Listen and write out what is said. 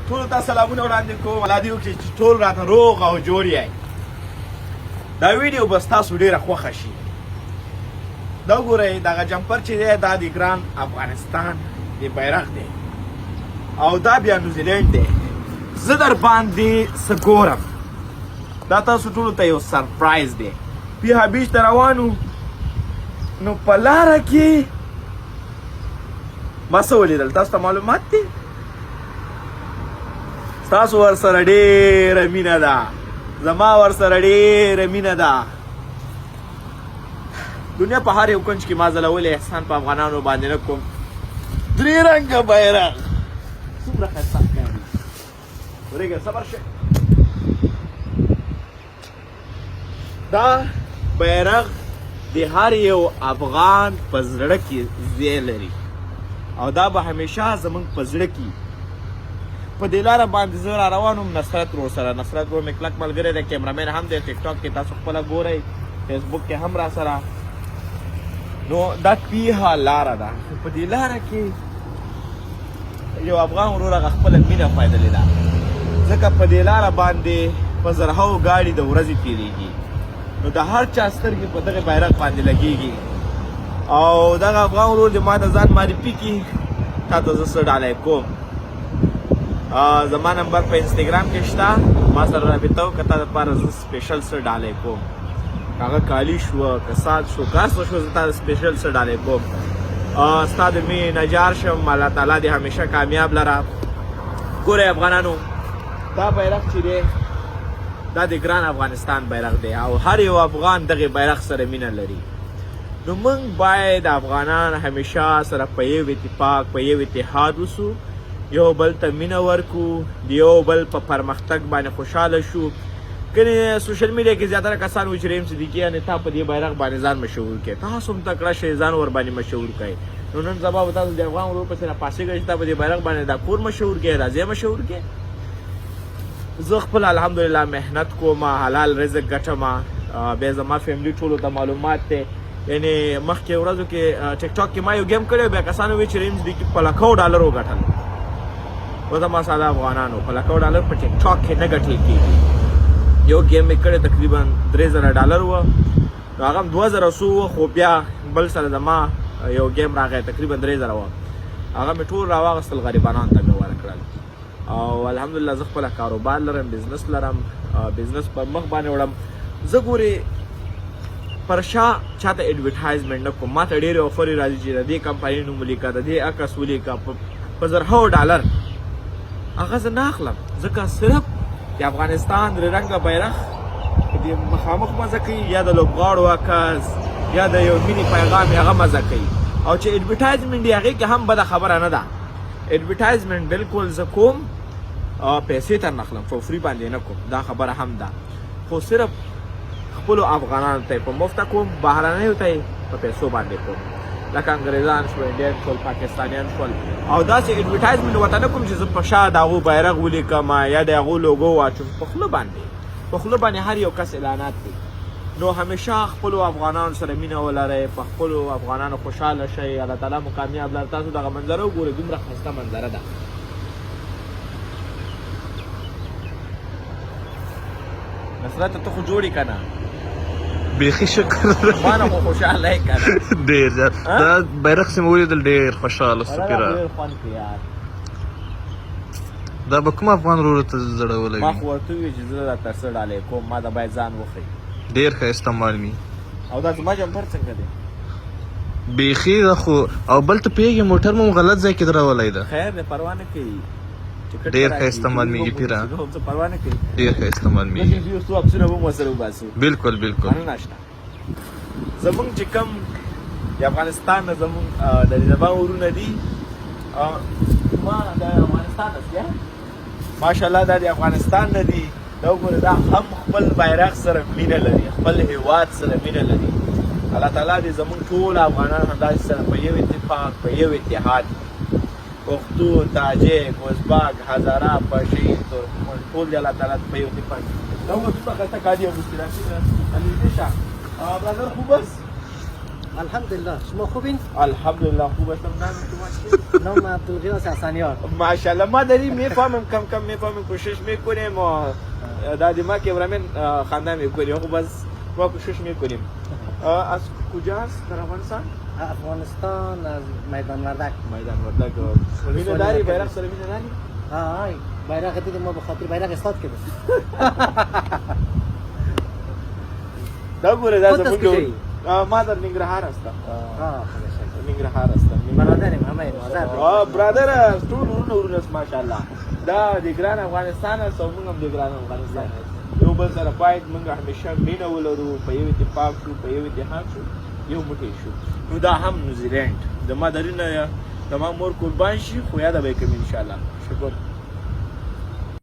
ټولو ته سلامونه وړاندې کوم. الله دې وکړي چې ټول راته روغ او جوړ یئ. دا ویډیو به ستاسو ډېره خوښه شي. دا وګورئ، دغه جمپر چې دی دا د ګران افغانستان د بیرغ دی او دا بیا نیوزیلینډ دی. زه در باندې څه ګورم، دا تاسو ټولو ته یو سرپرایز دی. پیها بیچ ته روانو، نو په لاره کې ما څه ولیدل تاسو ته معلومات دي. تاسو ورسره ډېره مینه ده، زما ورسره ډېره مینه ده. دنیا په هر یو کنج کې ما ځلولې، احسان په افغانانو باندې نه کوم. درې رنګه بیرغ څومره ښایسته ښکاري. ورېږه صبر شئ. دا بیرغ د هر یو افغان په زړه کې ځای لري او دا به همیشه زمونږ په زړه کې. په دې لاره باندې زه را روان وم نصرت ورور سره. نصرت ورور مې کلک ملګری دی، کیمرامین هم دی، ټیک ټاک کې تاسو خپله ګورئ، فیسبوک کې هم را سره. نو دا پیها لاره ده. په دې لاره کې یو افغان ورور هغه خپله مینه ښودلې ده، ځکه په دې لاره باندې په زرهاو ګاډي د ورځې تېرېږي، نو د هر چا سترګې په دغه بیرغ باندې لګېږي. او دغه افغان ورور دې ما ته ځان معرفي کړي، تا ته زه څه ډالۍ کوم. زما نمبر په انستګرام کې شته، ما سره رابطه وکړه، تا دپاره زه سپیشل څه ډالۍ کوم. هغه کالي شو که ساعت شو که هر څه شو، زه تا سپیشل څه ډالۍ کوم. ستا د مینې نه جار شم. الله تعالی دې همیشه کامیاب لره. ګورئ افغانانو، دا بیرغ چې دی دا د ګران افغانستان بیرغ دی او هر یو افغان دغه بیرغ سره مینه لري. نو موږ باید افغانان همیشه سره په یو اتفاق، په یو اتحاد وسو، یو بل ته مینه ورکو، د یو بل په پرمختګ باندې خوشحاله شو. کنه سوشل میډیا کې زیاتره کسان وایي چې رحیم صدیقي یعنې تا په دې بیرغ باندې ځان مشهور کړي، تاسو هم تکړه شئ، ځان ور باندې مشهور کړئ. نو نن سبا به تاسو د افغان ورور پسې راپاڅېږئ چې تا په دې بیرغ باندې دا کور مشهور کړي، دا ځای مشهور کړي. زه خپل الحمدلله محنت کوم، حلال رزق ګټم، بیا زما فیملی ټولو ته معلومات دی. یعنی مخکې ورځو کې ټیک ټاک کې ما یو ګیم کړی، بیا کسانو وی چې رحیم صدیقي په لکو ډالر وګټل. و زما ساده افغانانو، په لکو ډالر په ټیک ټاک کې نه ګټل کېږي. یو ګیم مې کړی تقریبا 3000 ډالر و، نو هغه هم 2000 څو و، خو بیا بل سره زما یو ګیم راغی تقریبا 3000 و، هغه مې ټول راواغستل، غریبانانو ته مې ورکړل. او الحمدلله زه خپله کاروبار لرم، بزنس لرم، بزنس پر مخ باندې وړم. زه ګورې پر شا چاته ایډورټایزمنټ نه کوم. ماته ډېرې افرې راځي چې د دې کمپنۍ نوم ولیکه، د دې عکس ولیکه په زرهاو ډالر، هغه زه نه اخلم، ځکه صرف د افغانستان درې رنګه بیرغ د مخامخ مزه کوي، یا د لوبغاړو عکس، یا د یو مینې پیغام، هغه مزه کوي. او چې ایډورټایزمنټ دی هغې کې هم بده خبره نه ده. ایډورټایزمنټ بالکل زه کوم، پیسې تر نه اخلم، فور فري باندې نه کوم، دا خبره هم ده، خو صرف خپلو افغانانو ته په مفته کوم، بهرنیو ته په پیسو باندې کوم، لکه انګریزان شو، انډین شول، پاکستانیان شول. او داسې ایډورټایزمنټ ورته نه کوم چې زه په شا د هغو بیرغ ولیکم یا د هغو لوګو واچوم. په خوله باندې، په خوله باندې هر یو کس اعلانات کوي. نو همیشه خپلو افغانانو سره مینه ولرئ، په خپلو افغانانو خوشحاله شئ. الله تعالی مو کامیاب لره. تاسو دغه منظره وګورئ، دومره ښایسته منظره ده. نصرت ته خو جوړې که نه؟ بیخي شکر. ما نه خو خوشحاله یې که نه؟ ډېر زیات. دا بیرغ چې مې ولیدل ډېر خوشحاله سو پیره. ډېر خوند کوي یار. دا به کوم افغان ورور ته زړولی؟ ما خو ورته وویل چې زه درته څه ډالۍ کوم، ما ته باید ځان وښیي. ډېر ښایسته مالمي. او دا زما جمپر څنګه دی؟ بیخي ده خو. او بل ته پوهېږې موټر مو غلط ځای کې درولی ده. خیر دی، پروا نه کوي. ډېر ښایسته معلومیږي پیره. څه پروا نه کوي، ډېر ښایسته معلومیږي. یو څو عکسونه به مو سره وباسو. بالکل بالکل. مننه شته. زمونږ چې کوم د افغانستان نه زمونږ د زبان ورونه دي، ما د افغانستان نه، ماشاءالله دا د افغانستان نه دي. دا وګوره، دا هم خپل بیرغ سره مینه لري، خپل هیواد سره مینه لري. الله تعالی دې زمونږ ټول افغانان همداسې سره په یو اتفاق، په یو اتحاد، پښتون، تاجک، ازبک، هزاره، پشین، ترکمن، ټول دې الله تعالی په یو اتفاق. دا وګوره څومره ښایسته کالي اغوستي. راشي نږدې شه برادر. خو بس الحمدلله، شما خوبین؟ الحمدلله خوب هستم. نام شما چیه؟ نام عبدالغیاث حسنیار. ماشاءالله، ما داریم میفهمیم، کم کم میفهمیم، کوشش میکنیم و دادی ما که برامین خنده میکنیم. خب بس ما کوشش میکنیم. از کجاست در افغانستان؟ افغانستان، از میدان وردک. میدان وردک. مینه داری بیرق سره؟ مینه داری؟ آه، بیرق دیدیم، ما به خاطر بیرق استاد کردیم. دا ګوره، دا خود از زمونږ کجایی؟ ما در ننګرهار هستم. آه، خدا شکر. ننګرهار هستم. برادریم، همه مادر. برادر، ټول ورونه ورونه است. ماشاءالله، دا د ګران افغانستان است او موږ هم د ګران افغانستان است. یو بل سره باید موږ همیشه مینه ولرو، په یو اتفاق شو، په یو اتحاد شو، یو موټی شو. نو دا هم نیوزیلند د ما درینه د ما مور قربان شي، خو یاده به یې کوم انشاءالله. شکر.